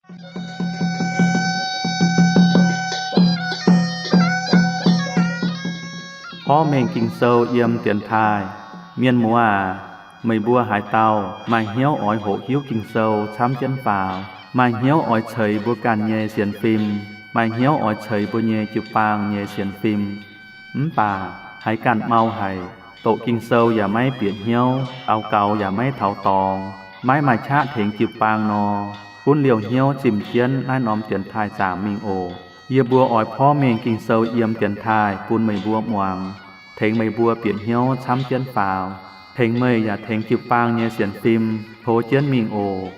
Porv mengh Ging-Sou yiem dienx taaih. Mienh muoz aac, meih mbuo haaix dauh maaih hnyouv oix hoqc hiuv Ging-Sou camv jienv faaux, maaih hnyouv oix ceix mbuo ganh nyei sienx fim, maaih hnyouv oix ceix mbuo nyei jiu-baang nyei sienx fim, mv baac haiz ganh mau haic, doqc Ging-Sou yaac maiv bieqc hnyouv, daux gaux yaac maiv taux dorngx, maiv maaih qaqv tengx jiu-baang nor, gunv liouh hnyouv zimh jienv naaiv norm dienx taaih zaangc mingh oc. Yie mbuo oix porv mengh Ging-Sou yiem dienx taaih bun meih mbuo muangx, tengx meih mbuo bieqc hnyouv camv jienv faaux, tengx meih yaac tengx jiu-baang nyei sienx fim tov jienv mingh oc.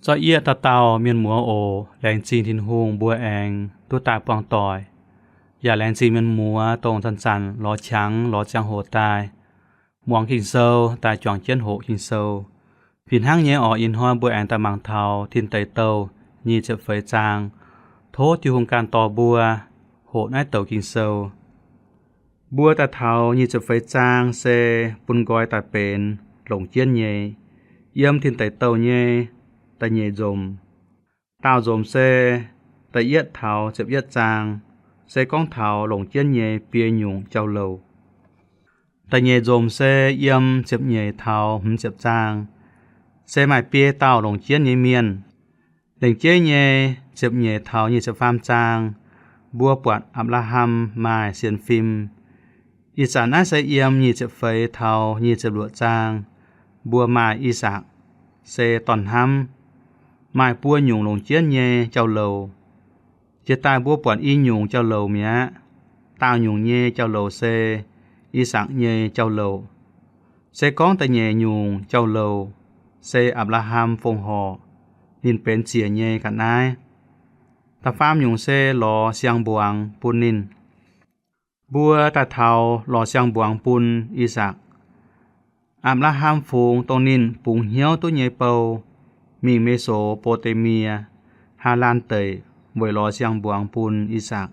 Zorqv yie dauh dauh mienh muoz oc, laengz zingh Tin-Hungh mbuo aengx duqv daaih buangh doic, yaac laengz zingh mienh muoz dongh zanc-zanc lorz qangx lorz ziangh hoc daaih muangx Ging-Sou, daaih juangc jienv hoqc Ging-Sou. Fih hnangv nyei oc, ih hnoi mbuo aengx daaih mangc taux Tin Deic Douh nyic ziepc feix zaang. Tov Tin-Hungh ganh dorh mbuo hoqc naaiv douc Ging-Sou. Mbuo daaih taux nyic ziepc feix zaang se bun nqoi daaih benx longc jienv nyei, yiem Tin Deic Douh nyei da'nyeic nzomc. Daauh nzomc se da'yietv taux ziepc yietv zaang, se gorngv taux longc jienv nyei biei nyungc jauv-louc. Da'nyeic nzomc se yiem ziepc nyeic taux hmz ziepc zaang, se maaih biei dauh longc jienv nyei mienh. Lengc jeiv nyei ziepc nyeic taux nyic ziepc faam zaang, mbuo buatc Apc^laa^ham maaih sienx fim. Ih zanc naaiv se yiem nyic ziepc feix taux nyic ziepc luoqc zaang, mbuo maaih I^sakc, se dorn-hnamv, maaih buo nyungc longc jienv nyei jauv-louc. Jiex daaih mbuo buatc i nyungc jauv-louc mi'aqv. Daauh nyungc nyei jauv-louc se I^sakc nyei jauv-louc. Se gorngv da'nyeic nyungc jauv-louc se Apc^laa^ham fongc horc, ninh benx ziec nyei ga'naaiv. Da'faam nyungc se lorz siang-mbuangz bun ninh. Mbuo daaih taux lorz siang-mbuangz bun I^sakc. Apc^laa^ham fungx dongh ninh bungx hnyouv duqv nyei bou, mingh Me^so^bo^taa^mi^yaa, Haalaan Deic, weic lorz siang-mbuangz bun I^sakc.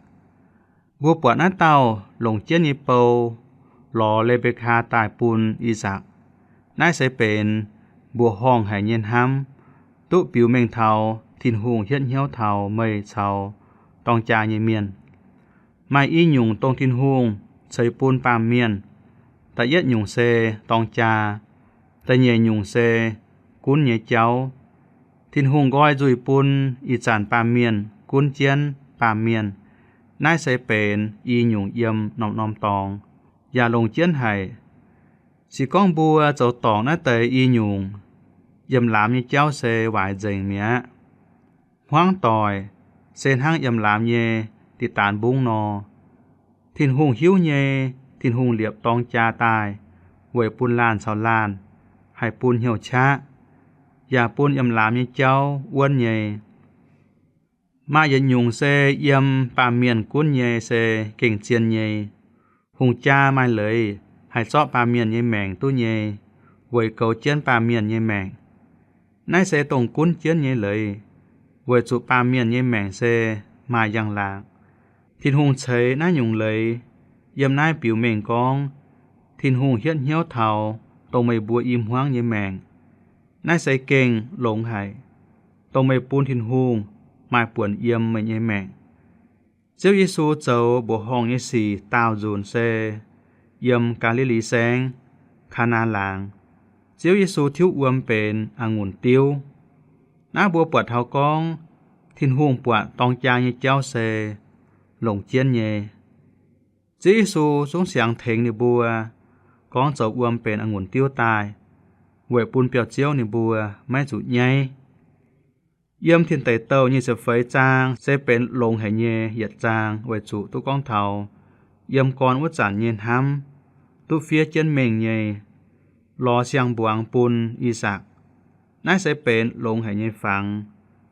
Mbuo buatc naaiv dauh longc jienv nyei bou lorz Le^mbe^kaa daaih bun I^sakc. Naaiv se benx mbuoqc horngh haic nyei hnamv, duqv biux mengh taux Tin-Hungh hietv hnyouv taux meih caux dorng jaa nyei mienh. Maaih i nyungc dongh Tin-Hungh ceix bun baamh mienh. Da'yietv nyungc se dorng jaa. Da'nyeic nyungc se gunv nyei jauv. Tin-Hungh nqoi nzuih bun ih zanc baamh mienh gunv jienv baamh mienh. Naaiv se benx i nyungc yiem norm-norm dorngx, yaac longc jienv haic. Se gorngv mbuo zoux dorngc naaiv deix i nyungc, yiem laamz nyei jauv se waaic nzengc mi'aqv. Hmuangv doic se hnangv yiem laamz nyei diqc daanx mbungv nor. Tin-Hungh hiuv nyei, Tin-Hungh liepc dorng jaa daaih weic bun laanh caux laanh, haih bun hnyouv qaqv, yaac bun yiem laamz nyei jauv wuonv nyei. Maaih yietc nyungc se yiem baamh mienh gunv nyei se gengh zien nyei. Hungh jaa maaih leiz haih zorqv baamh mienh nyei maengc duqv nyei, weic goux jienv baamh mienh nyei maengc. Naaiv se dongh gunv jienv nyei leiz, weic zuqc baamh mienh nyei maengc se maaih njang-laangc. Tin-Hungh ceix naaiv nyungc leiz yiem naaiv biux mengh gorngv, Tin-Hungh hietv hnyouv taux dongh meih mbuo i hmuangv nyei maengc. Naaiv se gengh longx haic, dongh meih bun Tin-Hungh maaih buonc yiem meih nyei maengc. Ziouv Yesu zoux mbuoqc horngh nyei sic daauh nzunc se yiem Gaa^li^li Saengv, Kaa^naa Laangz. Ziouv Yesu tiuv wuom benx a'ngunc diuv. Naaiv mbuo buatc taux gorngv Tin-Hungh buatc dorng jaa nyei jauv se longc jienv nyei. Ziouv Yesu zungv siangx tengx ninh mbuo gorngv zoux wuom benx a'ngunc diuv daaih, weic bun biauv-ziouv ninh mbuo maiv zuqc nyaiv. Yiem Tin Deic Douh nyic ziepc feix zaang se benx longx haic nyei yietc zaang, weic zuqc duqv gorngv taux yiem gorn wuov zanc nyei hnamv, duqv fiev jienv mengh nyei, lorz siang-mbuangz bun I^sakc. Naaiv se benx longx haic nyei fangx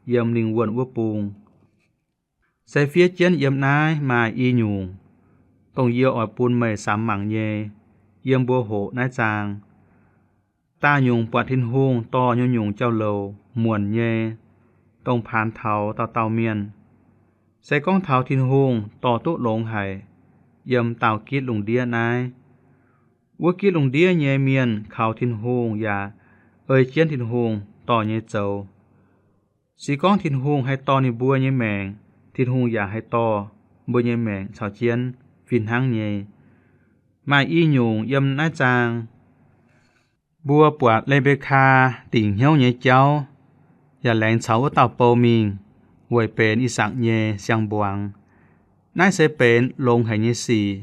yiem lingh wuonh wuov bung. Se fiev jienv yiem naaiv maaih i nyungc, dongh yie oix bun meih samx mangc nyei, yiem mbuo hoqc naaiv zaang. Daauh nyungc buatc Tin-Hungh dorh nyungc-nyungc jauv-louc muonc nyei, dongh paanx taux dauh dauh mienh. Se gorngv taux Tin-Hungh dorh duqv longx haic yiem daauh gitv lungh ndiev naaiv. Wuov gitv lungh ndiev nyei mienh kaux Tin-Hungh yaac ei jienv Tin-Hungh dorh nyei zoux. Se gorngv Tin-Hungh haih dorh ninh mbuo nyei maengc, Tin-Hungh yaac haih dorh mbuo nyei maengc caux jienv fih hnangv nyei. Maaih i nyungc yiem naaiv zaang, mbuo buatc Le^mbe^kaa dingc hnyouv nyei jauv, yaac laengz caux wuov dauh bou mingh weic benx I^sakc nyei siang-mbuangz. Naaiv se benx longx haic nyei sic.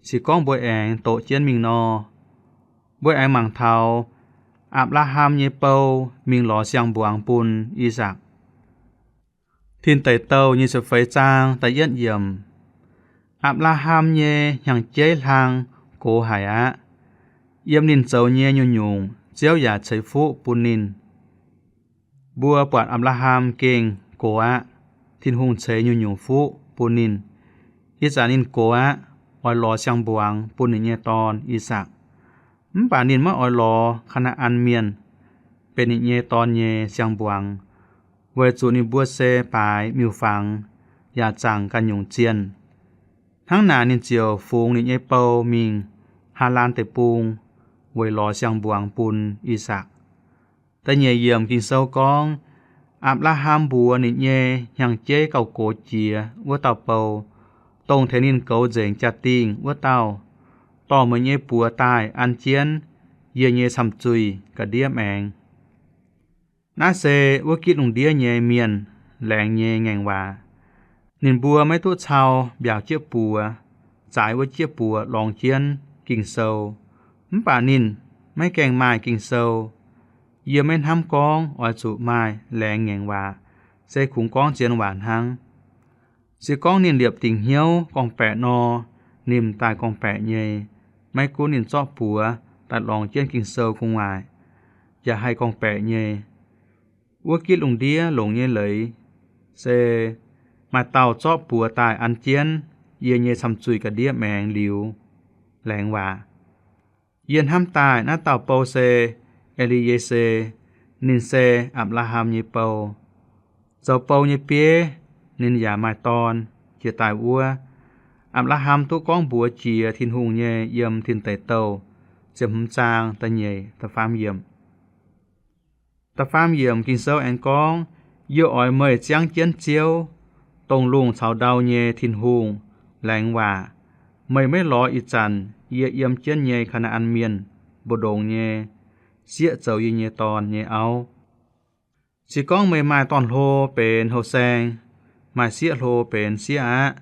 Se gorngv mbuo aengx doqc jienv mingh nor, mbuo aengx mangc taux Apc^laa^ham nyei bou mingh lorz siang-mbuangz bun I^sakc. Tin Deic Douh nyic ziepc feix zaang da'yietv yiemc. Apc^laa^ham nyei hnyangx-jeiv hlang gox haic aqv. Yiem ninh zoux nyei nyungc-nyungc Ziouv yaac ceix fuqv bun ninh. Mbuo buatc Apc^laa^ham gengh gox aqv. Tin-Hungh ceix nyungc-nyungc fuqv bun ninh. Ih zanc ninh gox aqv, oix lorz siang-mbuangz bun ninh nyei dorn, I^sakc. Mv baac ninh maiv oix lorz Kaa^naa^an Mienh benx ninh nyei dorn nyei siang-mbuangz, weic zuqc ninh mbuo se baaix miuc-fangx yaac zaangc ganh nyungc zienh. Hnangv naaic ninh ziouc fungx ninh nyei bou mingh Haalaan Deic-Bung weic lorz siang-mbuangz bun I^sakc. Da'nyeic yiemc Ging-Sou gorngv, Apc^laa^ham mbuox ninh nyei hnyangx-jeiv gauh gox jiex wuov dauh bou, dongh tengx ninh goux nzengc jaa-dingh wuov dauh, Dorh meih nyei buoz daaih an jienv yie nyei camh zuih ga'ndiev maengx. Naaiv se wuov gitv lungh ndiev nyei mienh laengz nyei ngaengc waac. Ninh mbuo maiv duqv cau mbiaauc jieqv buoz, zaaix wuov jieqv buoz lorngx jienv Ging-Sou. Mv baac ninh maiv gaengh maaih Ging-Sou. Yie maiv hnamv gorngv oix zuqc maaih laengz ngaengc waac, se kungx gorngv zien waac hnangv. Se gorngv ninh liepc dingc hnyouv gorngv-baeqc nor, nimc daaih gorngv-baeqc nyei. Maiv gunv ninh zorqv buoz daaih lorngx jienv Ging-Sou gu'nguaaic, yaac haih gorngv-baeqc nyei. Wuov gitv lungh ndiev longx nyei leiz se maaih dauh zorqv buoz daaih an jienv yie nyei camh zuih ga'ndiev maengx liuz laengz waac. Yie hnamv daaih naaiv dauh bou se E^li^ye^se. Ninh se Apc^laa^ham nyei bou. Zoux bou nyei bieiv ninh yaac maaih dorn. Jiex daaih wuov, Apc^laa^ham duqv gorngv mbuox jiex Tin-Hungh nyei yiem Tin Deic Douh ziepc hmz zaang da'nyeic, da'faam yiemc. Da'faam yiemc Ging-Sou aengx gorngv, Yie oix meih ziangv jienv Ziouv, dongh lungh caux ndau nyei Tin-Hungh, laengz waac. Meih maiv lorz ih zanc yie yiem jienv nyei Kaa^naa^an Mienh mbu'ndongx nyei sieqv zoux yie nyei dorn nyei auv. Se gorngv meih maaih dorn-hlo benx houh saeng, maaih sieqv-hlo benx sieqv aqv,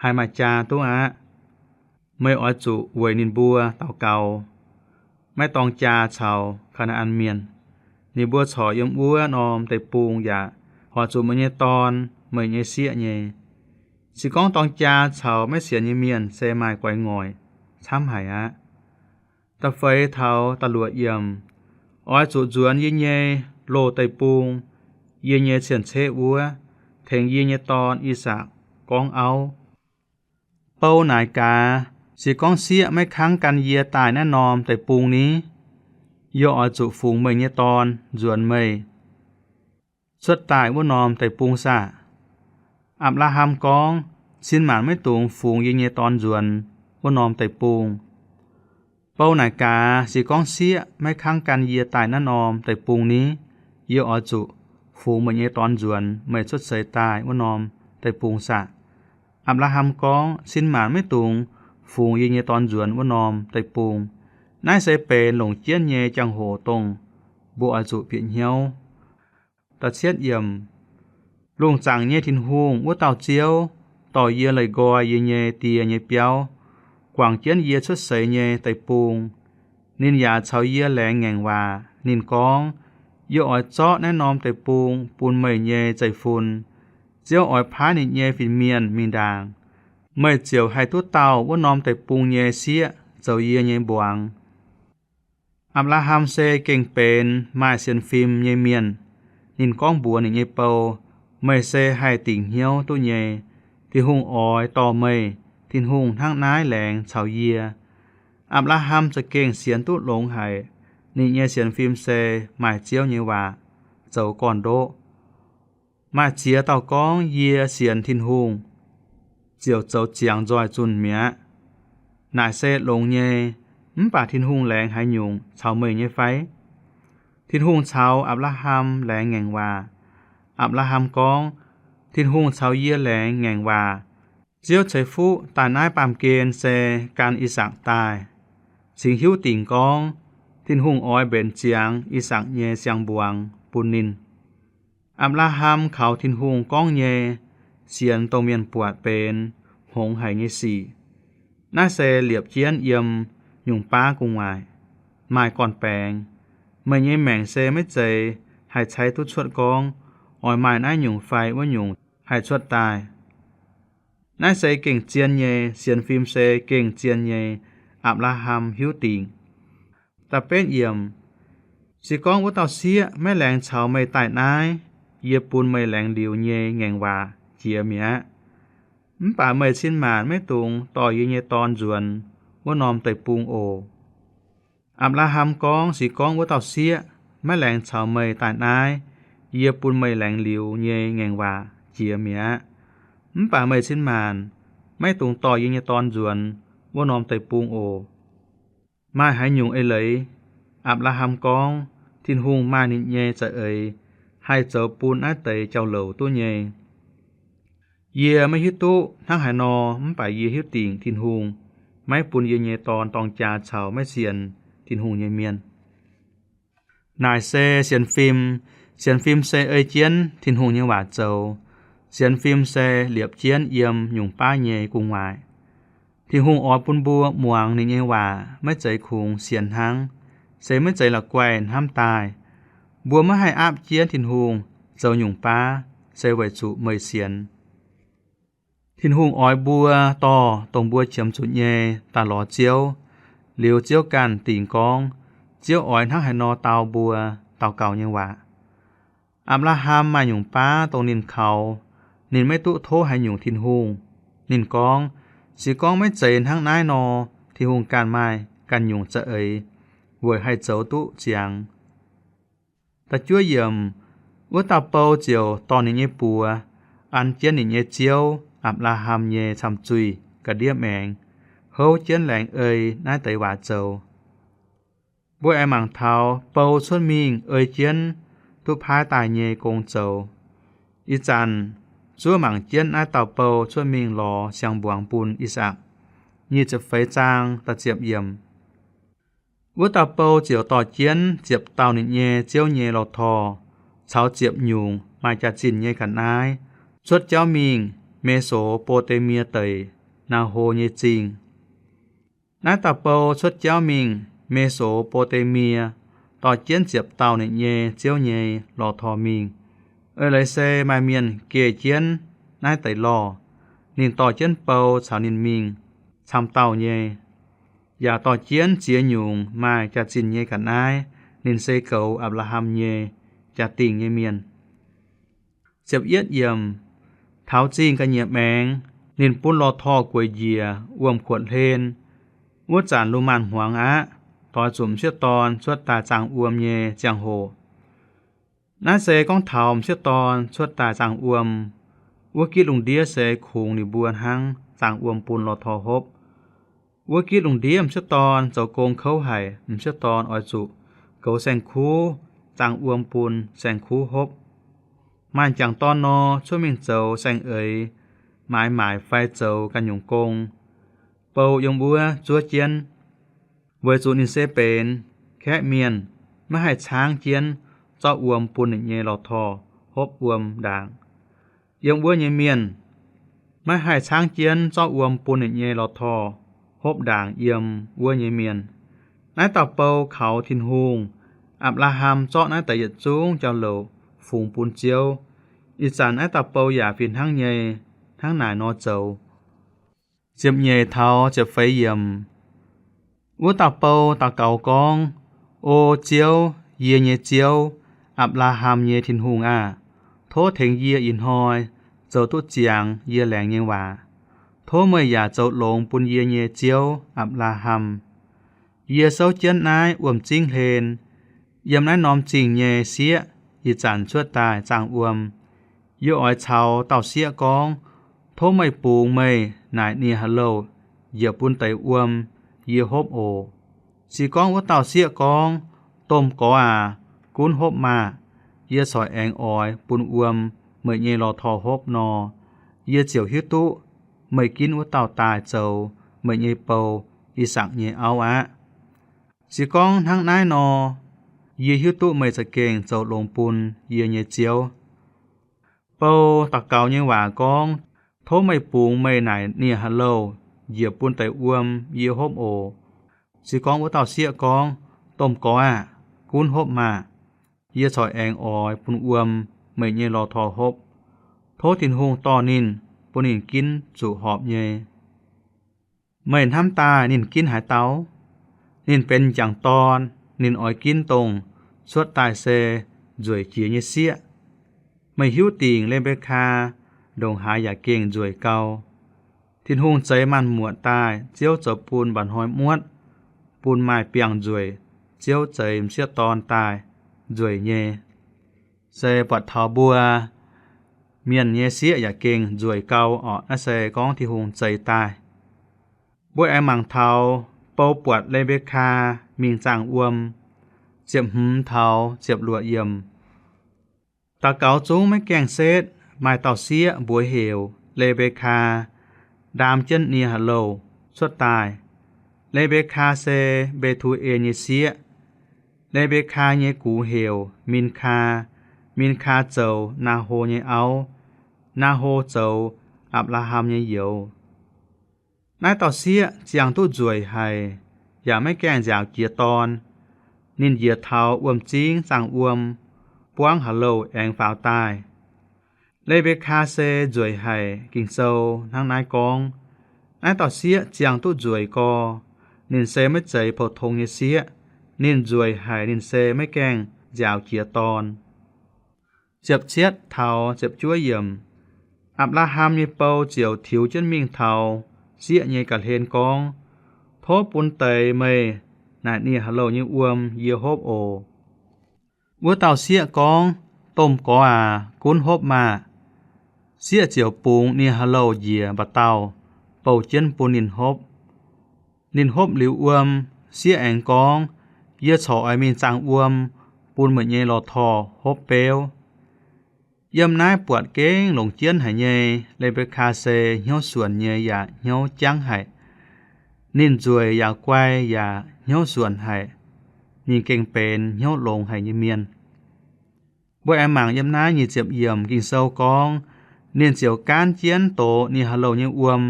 haiz maaih jaa duqv aqv, meih oix zuqc weic ninh mbuo daux gaux, maiv dorng jaa caux Kaa^naa^an Mienh. Ninh mbuo corc yiem wuov norm deic-bung yaac horpc zuqc meih nyei dorn, meih nyei sieqv nyei. Se gorngv dorng jaa caux maiv sienx nyei mienh se maaih guaix ngoic camv haic aqv. Da'feix taux da'luoqc yiemc, Oix zuqc nzuonx yie nyei loz deic-bung, yie nyei cien-ceqv wuov, tengx yie nyei dorn, I^sakc, gorngv auv. Bou naaic gaax, Se gorngv sieqv maiv kangv gan yie daaih naaiv norm deic-bung ni, yie oix zuqc fungx meih nyei dorn nzuonx meih cuotv daaih wuov norm deic-bung saah? Apc^laa^ham gorngv, Cin maanc maiv dungx fungx yie nyei dorn nzuonx wuov norm deic-bung. Bou naaic gaax, Se gorngv sieqv maiv kangv gan yie daaih naaiv norm deic-bung ni, yie oix zuqc fungx meih nyei dorn nzuonx meih cuotv seix daaih wuov norm deic-bung saah? Apc^laa^ham gorngv, Cin maanc maiv dungx fungx yie nyei dorn nzuonx wuov norm deic-bung. Naaiv se benx longc jienv nyei jangx-hoc dongh mbuo oix zuqc bieqc hnyouv. Da'cietv yiemc, Lungh zaangc nyei Tin-Hungh wuov dauh Ziouv dorh yie leih nqoi yie nyei die nyei biauv, guangc jienv yie cuotv seix nyei deic-bung. Ninh yaac caux yie laengz ngaengc waac. Ninh gorngv, Yie oix zorqv naaiv norm deic-bung bun meih nyei zeiv-fun. Ziouv oix paaiv ninh nyei fin-mienh mingh ndaangc. Meih ziouc haih duqv dauh wuov norm deic-bung nyei sieqv zoux yie nyei mbuangz. Apc^laa^ham se gengh benx maaih sienx fim nyei mienh. Ninh gorngv mbuox ninh nyei bou, Meih se haih dingc hnyouv duqv nyei. Tin-Hungh oix dorh meih. Tin-Hungh hnangv naaiv laengz caux yie. Apc^laa^ham za'gengh sienx duqv longx haic. Ninh nyei sienx fim se maaih Ziouv nyei waac zoux gorn-ndoqv. Maaih ziex dauh gorngv, Yie sienx Tin-Hungh, ziouc zoux ziangx nzoih zunh mi'aqv. Naaic se longx nyei. Mv baac Tin-Hungh laengz haaix nyungc caux meih nyei fai? Tin-Hungh caux Apc^laa^ham laengz ngaengc waac. Apc^laa^ham gorngv, Tin-Hungh caux yie laengz ngaengc waac. Ziouv ceix fuqv daaih naaiv baamh gen se gan I^sakc daaih, cingx hiuv dingc gorngv Tin-Hungh oix mbenc ziangx I^sakc nyei siang-mbuangz bun ninh. Apc^laa^ham kaux Tin-Hungh gorngv nyei, sienx dongh mienh buatc benx hngongx haic nyei sic. Naaiv se liepc jienv yiem nyungc baav gu'nguaaic, maaih gorn-baengx. Meih nyei maengc se maiv zeiz haih caix duqv cuotv gorngv oix maaih naaiv nyungc fai wuov nyungc haih cuotv daaih. Naaiv se gengh zien nyei. Sienx fim se gengh zien nyei. Apc^laa^ham hiuv dingc. Da'betv yiemc, Se gorngv wuov dauh sieqv maiv laengz caux meih daaih naaiv, yie bun meih laengz liuz nyei ngaengc waac jiex mi'aqv. Mv baac meih cin maanc maiv dungx dorh yie nyei dorn nzuonx wuov norm deic-bung oc. Apc^laa^ham gorngv, Se gorngv wuov dauh sieqv maiv laengz caux meih daaih naaiv, yie bun meih laengz liuz nyei ngaengc waac jiex mi'aqv. Mv baac meih cin maanc maiv dungx dorh yie nyei dorn nzuonx wuov norm deic-bung oc. Maaih haaix nyungc eix leiz? Apc^laa^ham gorngv, Tin-Hungh maaih ninh nyei za'eix haih zoux bun naaiv deix jauv-louc duqv nyei. Yie maiv hiuv duqv hnangv haaix nor, mv baac yie hiuv dingc Tin-Hungh maiv bun yie nyei dorn dorng jaax caux maiv sienx Tin-Hungh nyei mienh. Naaic se sienx fim. Sienx fim se ei jienv Tin-Hungh nyei waac zoux. Sienx fim se liepc jienv yiem nyungc baav nyei gu'nguaaic. Tin-Hungh oix bun mbuo muangx ninh nyei waac maiv zeiz kungx sienx hnangv, se maiv zeiz la'guaih hnamv daaih. Mbuo maiv haih aapv jienv Tin-Hungh zoux nyungc baav, se weic zuqc meih sienx. Tin-Hungh oix mbuo dorh dongh mbuo qiemx zuqc nyei daaih lorz Ziouv, liuz Ziouv ganh dingc gorngv Ziouv oix hnangv haaix nor dau mbuo daux gaux nyei waac. Apc^laa^ham maaih nyungc baav dongh ninh kaux, ninh maiv duqv tov haaix nyungc Tin-Hungh. Ninh gorngv, Se gorngv maiv zeiz hnangv naaiv nor, Tin-Hungh ganh maaih ganh nyungc za'eix weic haih zoux duqv ziangx. Da'juov yiemc, Wuov dauh bou ziouc dorh ninh nyei buoz an jienv ninh nyei ziouv, Apc^laa^ham, nyei camh zuih ga'ndiev maengx, houv jienv laengz ei naaiv deix waac zoux. Mbuo aengx mangc taux bou cuotv mingh ei jienv duqv paaiv daaih nyei gong zoux. Ih zanc zuov mangc jienv naaiv dauh bou cuotv mingh lorz siang-mbuangz bun I^sakc. Nyic ziepc feix zaang da'ziepc yiemc. Wuov dauh bou ziouc dorh jienv ziepc dauh ninh nyei ziouv nyei lorh torh caux ziepc nyungc maaih jaax-zinh nyei ga'naaiv cuotv jauv mingh Me^so^bo^nde^mie Deic, Naa^ho nyei zingh. Naaiv dauh bou cuotv jauv mingh Me^so^bo^nde^mie, dorh jienv ziepc dauh ninh nyei ziouv nyei lorh torh mingh. Eix leiz se maaih mienh geh jienv naaiv deix lorh. Ninh dorh jienv bou caux ninh mingh camv dauh nyei, yaac dorh jienv ziex nyungc maaih jaax-zinh nyei ga'naaiv. Ninh se goux Apc^laa^ham nyei jaa-dingh nyei mienh. Ziepc yietv yiemc. Taux zingh ga'nyiec maengx, ninh bun lorh torh gueic njiec wuom-kuotv hlen. Wuov zanc lungh maanz-hmuangx aqv. Doix zuqc m'sieqv dorn cuotv daaih zaangh wuom nyei ziangh hoc. Naaiv se gorngv taux m'sieqv dorn cuotv daaih zaangh wuom, wuov gitv lungh ndiev se kungx ninh mbuo hnangv zaangh wuom bun lorh torh hopv. Wuov gitv lungh ndiev m'sieqv dorn zoux gong kouv haic, m'sieqv dorn oix zuqc goux saeng-kuv zaangh wuom bun saeng-kuv hopv. Maaih m'jangc dorn nor, cuotv mingh zoux saeng-eix, maaiz maaic fai zoux ganh nyungc gong, bou yiem wuov zuov jienv. Weic zuqc ninh se benx kaeqv mienh, maiv haih caangv jienv zorqv wuom bun ninh nyei lorh torh hopv wuom ndaangc. Yiem wuov nyei mienh maiv haih caangv jienv zorqv wuom bun ninh nyei lorh torh hopv ndaangc yiem wuov nyei mienh. Naaiv dauh bou kaux Tin-Hungh. Apc^laa^ham zorqv naaiv deix yietc zungv jauv-louc fungx bun Ziouv. Ih zanc naaiv dauh bou yaac fih hnangv nyei hnangv naaic nor zoux. Ziepc nyeic taux ziepc feix yiemc. Wuov dauh bou daux gaux gorngv, O Ziouv, yie nyei Ziouv, Apc^laa^ham nyei Tin-Hungh aah! Tov tengx yie ih hnoi zoux duqv ziangx yie laengz nyei waac. Tov meih yaac zoux longx bun yie nyei ziouv, Apc^laa^ham. Yie souv jienv naaiv wuom-zingv hlen, yiem naaiv norm zingh nyei sieqv ih zanc cuotv daaih zaangh wuom. Yie oix caux dauh sieqv gorngv, Tov meih bungx meih naaic nie-ha'louh njiec bun deix wuom yie hopv oc. Se gorngv wuov dauh sieqv gorngv, Domh Gorx aac, gunv hopv maah! Yie corc aengx oix bun wuom meih nyei lorh torh hopv nor, yie ziouc hiuv duqv meih ginv wuov dauh daaih zoux meih nyei bou I^sakc nyei auv aqv. Se gorngv hnangv naaiv nor, yie hiuv duqv meih za'gengh zoux longx bun yie nyei ziouv. Bou daux gaux nyei waac gorngv, Tov meih bungx meih naaic nie-ha'louh njiec bun deix wuom yie hopv oc. Se gorngv wuov dauh sieqv gorngv, Domh Gorx aah! Gunv hopv maah! Yie corc aengx oix bun wuom meih nyei lorh torh hopv. Tov Tin-Hungh dorh ninh, bun ninh ginv zuqc horpc nyei. Meih hnamv daaih ninh ginv haaix dauh? Ninh benx m'jangc dorn, ninh oix ginv dongh cuotv daaih se nzueic jiex nyei sieqv. Meih hiuv dingc Le^mbe^kaa ndongc haaix yaac gengh nzueic gau. Tin-Hungh zeix maanc muotc daaih, Ziouv zoux bun mba'hnoi muotv, bun maaih biangh nzueic, Ziouv zeix m'sieqv dorn daaih nzueic nyei. Se buatc taux mbuo mienh nyei sieqv yaac gengh nzueic gau orqc. Naaiv se gorngv Tin-Hungh zeix daaih. Mbuo aengx mangc taux bou buatc Le^mbe^kaa mingh zaangh wuom, ziepc hmz taux ziepc luoqc yiemc. Daux gaux zungv maiv gaengh setv, maaih dauh sieqv mbuox heuc Le^mbe^kaa ndaam jienv nie-ha'louh cuotv daaih. Le^mbe^kaa se Mbe^tu^en nyei sieqv. Le^mbe^kaa nyei gux heuc Min^kaa. Min^kaa zoux Naa^ho nyei auv. Naa^ho zoux Apc^laa^ham nyei youz. Naaiv dauh sieqv ziangh duqv nzueic haic, yaac maiv gaengh nziaauc jiex dorn. Ninh njiec taux wuom-zingv zaangh wuom, buangv ha'louh aengx faaux daaih. Le^mbe^kaa se nzueic haic. Ging-Sou hnangv naaiv gorngv, Naaiv dauh sieqv ziangh duqv nzueic gorx. Ninh se maiv zeiz pou-tong nyei sieqv. Ninh nzueic haic. Ninh se maiv gaengh nziaauc jiex dorn. Ziepc cietv taux ziepc juov yiemc. Apc^laa^ham nyei bou ziouc tiux jienv mingh taux sieqv nyei ga'hlen gorngv, Tov bun deix meih naaic nie-ha'louh nyei wuom yie hopv oc. Wuov dauh sieqv gorngv, Domh Gorx aac, gunv hopv maah! Sieqv ziouc bungx nie-ha'louh njiec mba'dauh bouh jienv bun ninh hopv. Ninh hopv liuz wuom, sieqv aengx gorngv, Yie corc oix mingh zaangh wuom bun meih nyei lorh torh hopv beuv. Yiem naaiv buatc gengh longc jienv haic nyei. Le^mbe^kaa se hnyouv suonc nyei yaac hnyouv jangv haic. Ninh nzueic yaac guai yaac hnyouv suonc haic. Ninh gengh benx hnyouv longx haic nyei mienh. Mbuo aengx mangc yiem naaiv nyic ziepc yiemc Ging-Sou gorngv, Ninh ziouc gaanv jienv dox nie-ha'louh nyei wuom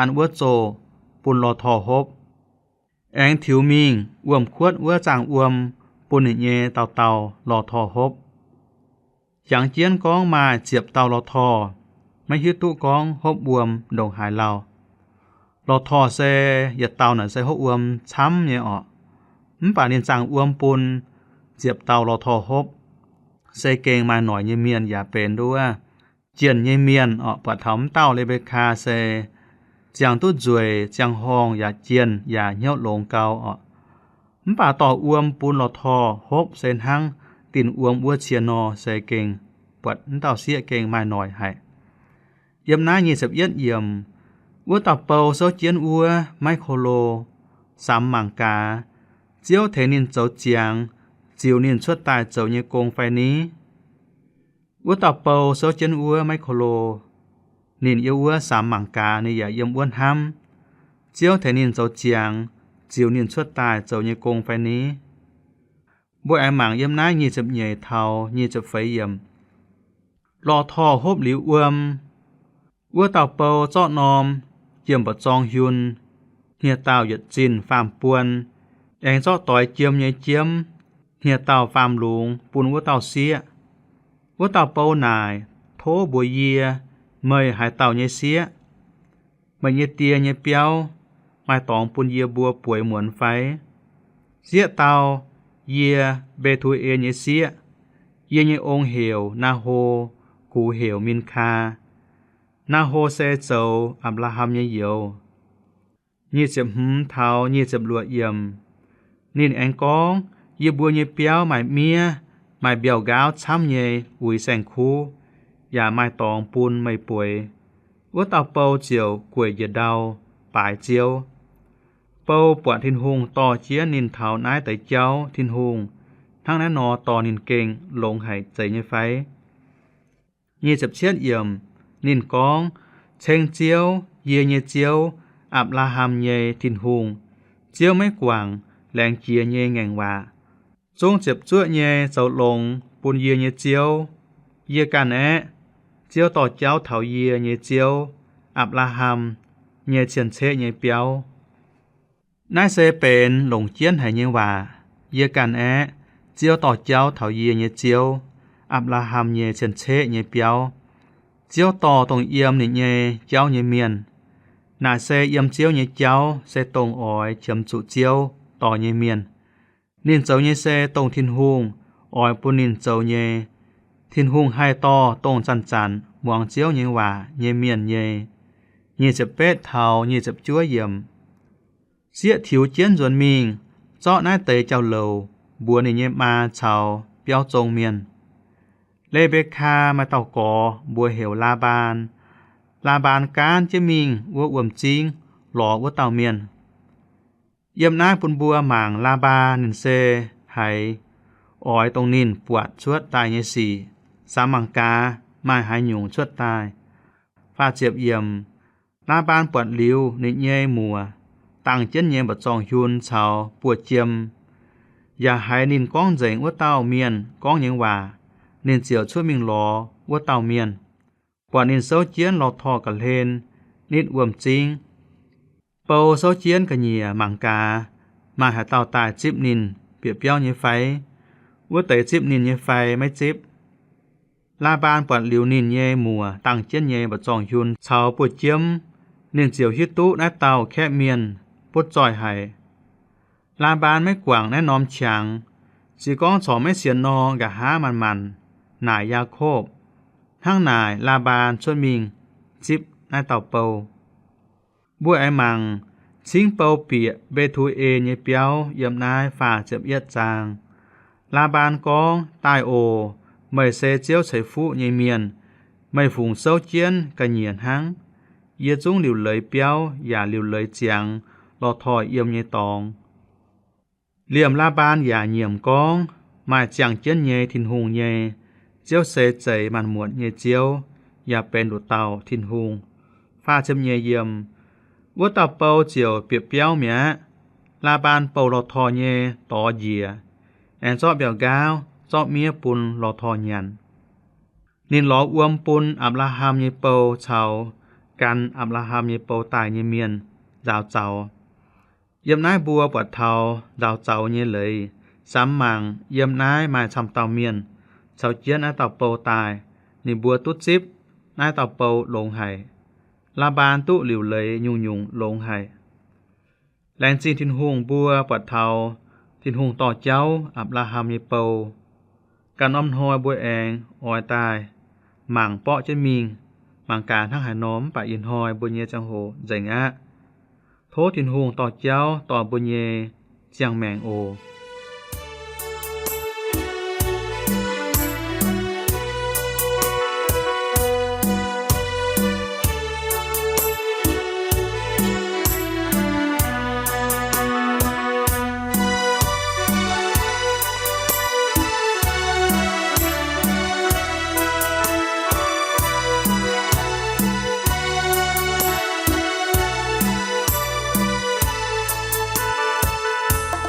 an wuov zoh bun lorh torh hopv, aengx tiux mingh wuom-kuotv wuov zaangh wuom bun ninh nyei dauh dauh lorh torh hopv. Jangx jienv gorngv maaih ziepc dauh lorh torh, maiv hiuv duqv gorngv hopv wuom ndongc haaix lauh. Lorh torh se yietc dauh naaic se hopv wuom camv nyei orqc. Mv baac ninh zaangh wuom bun ziepc dauh lorh torh hopv, se gengh maaih noic nyei mienh yaac benx nduov jienh nyei mienh orqc. Buatc taux m'dauh Le^mbe^kaa se ziangh duqv nzueic, ziangh horngh yaac jienh yaac hnyouv longx gau orqc. Mv baac dorh wuom bun lorh torh hopv se hnangv dinh wuom wuov cie nor, se gengh buatc m'dauh sieqv gengh maaih noic haic. Yiem naaiv nyic ziepc yietv yiemc, wuov dauh bou souv jienv wuov maiv ko lo samx mangc gaax, Ziouv tengx ninh zoux ziangx, ziux ninh cuotv daaih zoux nyei gong fai ni? Wuov dauh bou souv jienv wuov maiv ko lo, ninh yiem wuov samx mangc gaax, ninh yaac yiem wuov hnamv, Ziouv tengx ninh zoux ziangx, ziux ninh cuotv daaih zoux nyei gong fai ni? Mbuo aengx mangc yiem naaiv nyic ziepc nyeic taux nyic ziepc feix yiemc. Lorh torh hopv liuz wuom, wuov dauh bou zorqv norm jiem mba'zorng hiun, hniev-daauh yietc zinh faam-buon, aengx zorqv doix jiem nyei jiemv, hniev-daauh faam-lungz bun wuov dauh sieqv. Wuov dauh bou naaic, Tov mbuox yie, meih haaix dauh nyei sieqv? Meih nyei die nyei biauv maaih dorngx bun yie mbuo bueix muonz fai? Sieqv dau, Yie Mbe^tu^en nyei sieqv. Yie nyei ong heuc Naa^ho, gux heuc Min^kaa. Naa^ho se zoux Apc^laa^ham nyei youz. Nyic ziepc hmz taux nyic ziepc luoqc yiemc. Ninh aengx gorngv, Yie mbuo nyei biauv maaih miev, maaih mbiauh nqaauv camv nyei uix saeng-kuv. yaac maaih dorngx bun meih bueix. Wuov dauh bou ziouc gueic njiec ndau baaix Ziouv. Bou buatc Tin-Hungh dorh jienv ninh taux naaiv deix jauv, Tin-Hungh hnangv naaiv nor dorh ninh gengh longx haic zeiz nyei fai? Nyic ziepc cietv yiemc, ninh gorngv, Ceng Ziouv, yie nyei Ziouv, Apc^laa^ham nyei Tin-Hungh, Ziouv maiv guangc laengz jiex nyei ngaengc waac, zungv ziepc zuoqv nyei zoux longx bun yie nyei Ziouv. Yie ganh aeqv, Ziouv dorh jauv taux yie nyei Ziouv, Apc^laa^ham, nyei cien-ceqv nyei biauv. Naaiv se benx longc jienv haic nyei waac. Yie ganh aeqv, Ziouv dorh jauv taux yie nyei Ziouv, Apc^laa^ham, nyei cien-ceqv nyei biauv. Ziouv dorh dongh yiem ninh nyei jauv nyei mienh. Naaic se yiem Ziouv nyei jauv se dongh oix qiemx zuqc Ziouv dorh nyei mienh. Ninh zoux nyei se dongh Tin-Hungh oix bun ninh zoux nyei. Tin-Hungh haih dorh dongh zanc-zanc muangx Ziouv nyei waac nyei mienh nyei. Nyic ziepc betv taux nyic ziepc juov yiemc. Sieqv tiux jienv nzuonx mingh, zorqv naaiv deix jauv-louc mbuox ninh nyei maa caux biauv zong mienh. Le^mbe^kaa maaih dauh gorx mbuox heuc Laa^mbaan. Laa^mbaan gaanv jienv mingh wuov wuom-zingv lorz wuov dauh mienh. Yiem naaiv bun mbuo mangc Laa^mbaan ninh se haiz oix dongh ninh buatc cuotv daaih nyei sic, samx mangc gaax maaih haaix nyungc cuotv daaih. Faah ziepc yiemc, Laa^mbaan buatc liuz ninh nyei muoc dangh jienv nyei mba'zorng hiun caux buoz-jiem, yaac haiz ninh gorngv nzengc wuov dauh mienh gorngv nyei waac. Ninh ziouc cuotv mingh lorz wuov dauh mienh, buatc ninh souv jienv lorh torh ga'hlen nitv wuom-zingv. Bou souv jienv ga'nyiec mangc gaax maaih haaix dauh daaih zipv ninh bieqc biauv nyei fai, wuov deix zipv ninh nyei fai maiv zipv. Laa^mbaan buatc liuz ninh nyei muoc dangh jienv nyei mba'zorng hiun caux buoz-jiem, ninh ziouc hiuv duqv naaiv dauh kaeqv mienh butv zoih haic. Laa^mbaan maiv guangc naaiv norm qangx. Se gorngv corc maiv sienx nor, nqa'haav manc-manc naaic Yaakopv. Hnangv naaic, Laa^mbaan cuotv mingh zipv naaiv dauh bou. Mbuo aengx mangc cingv bou bieqc Mbe^tu^en nyei biauv yiem naaiv faah ziepc yietv zaang. Laa^mbaan gorngv, Daaih oc. Meih se Ziouv ceix fuqv nyei mienh. Meih fungc souv jienv ga'nyiec hnangv. Yie zungv liuc leiz biauv yaac liuc leiz ziangx lorh torh yiem nyei dorngx. Liemh Laa^mbaan yaac nyiemc gorngv, Maaih ziangh jienv nyei Tin-Hungh nyei. Ziouv se zeix maanc muotc nyei Ziouv, yaac benx nduqc dauh Tin-Hungh. Faah ziepc nyeic yiemc, wuov dauh bou ziouc bieqc biauv mi'aqv. Laa^mbaan bouh lorh torh nyei dorx njiec, aengx zorqv mbiauz-nqaauv, zorqv miev bun lorh torh nyanc. Ninh lorz wuom bun Apc^laa^ham nyei bou caux gan Apc^laa^ham nyei bou daaih nyei mienh nzaaux zaux. Yiem naaiv mbuo buatc taux nzaaux zaux nyei leiz. Samx mangc yiem naaiv maaih camv dauh mienh caux jienv naaiv dauh bou daaih. Ninh mbuo duqv zipv naaiv dauh bou longx haic. Laa^mbaan duqv liuc leiz nyungc-nyungc longx haic. Laengz zingh Tin-Hungh mbuo buatc taux Tin-Hungh dorh jauv Apc^laa^ham nyei bou. Ganh norm hnoi mbuo aengx oix daaih mangc borqv jienv mingh, mangc gaax hnangv haaix nor, mv baac ih hnoi mbuo nyei ziangh hoc nzengc aqv. Tov Tin-Hungh dorh jauv dorh mbuo nyei ziangh maengc oc.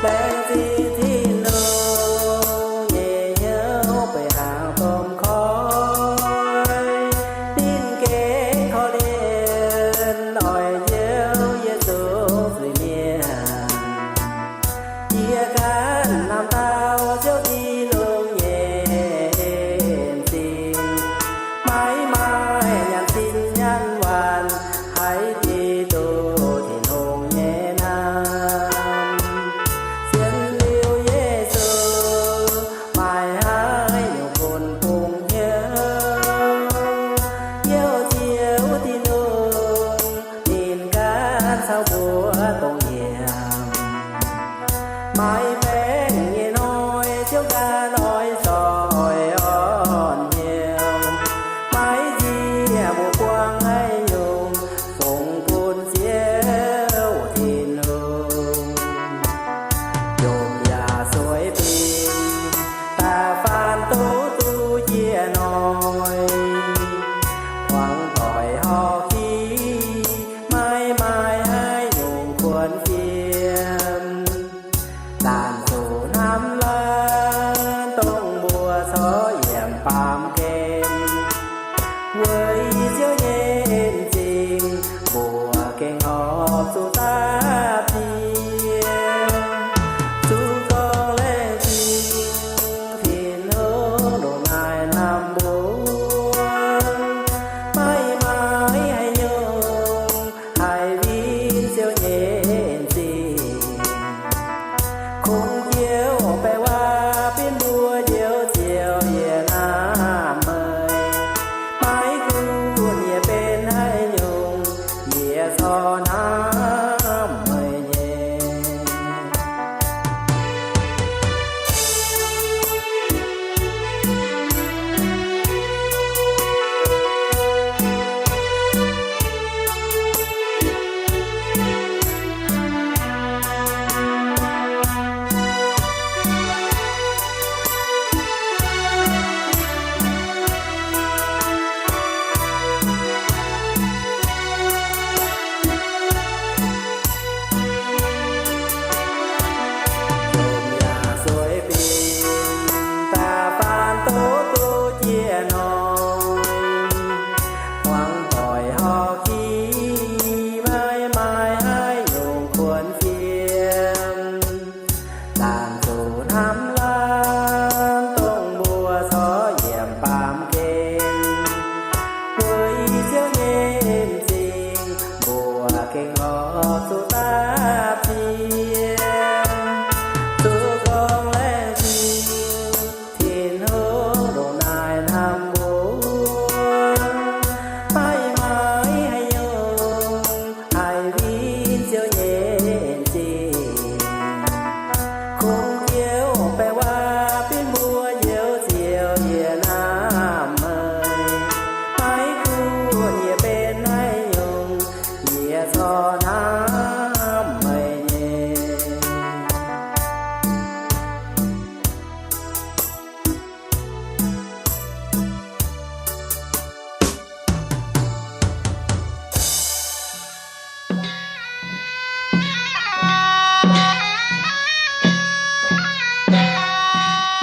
Laengz zingh Tin-Hungh nyei hnyouv beic hnaangx domh koiv, ninh gengh korv-lienh oix Ziouv yie zungv zuiz-mienh. Yie ganh lamh dauh Ziouv Tin-Hungh nyei en-zingh, maiv maaih nyanc zinh nyanc waanc, haiz Giduc Tin-Hungh nyei naamh. Sienx liuz Yesu, maaih haaix nyungc bun bungx hnyouv? Hnyouv Ziouv Tin-Hungh, ninh ganh caux mbuo dongh yiem. Maiv baengh nyei hnoi Ziouv ganh oix zorc oix orn hnyouv. Maiv Lorz zuqc daav ziex, zuqc gorngv laengz zingh, Tin-Hungh ndongc naaic hnamv mbuo, maiv maaih haaix nyungc haih win Ziouv nyei zingh. Kungx Ziouv baengh waac binv mbuo njoux Ziouv yie hnamv meih, maiv gunv yie benx haaix nyungc, yie corc hnamv meih nyei.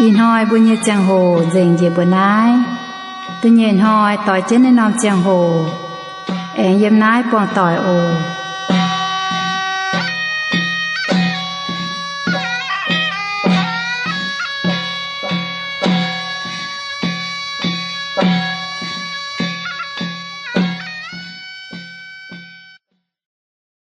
Ih hnoi mbuo nyei ziangh hoc nzengc njiec mbuo naaiv. Da'nyeic hnoi doix jienv naaiv norm ziangh hoc aengx yiem naaiv buangh doic oc.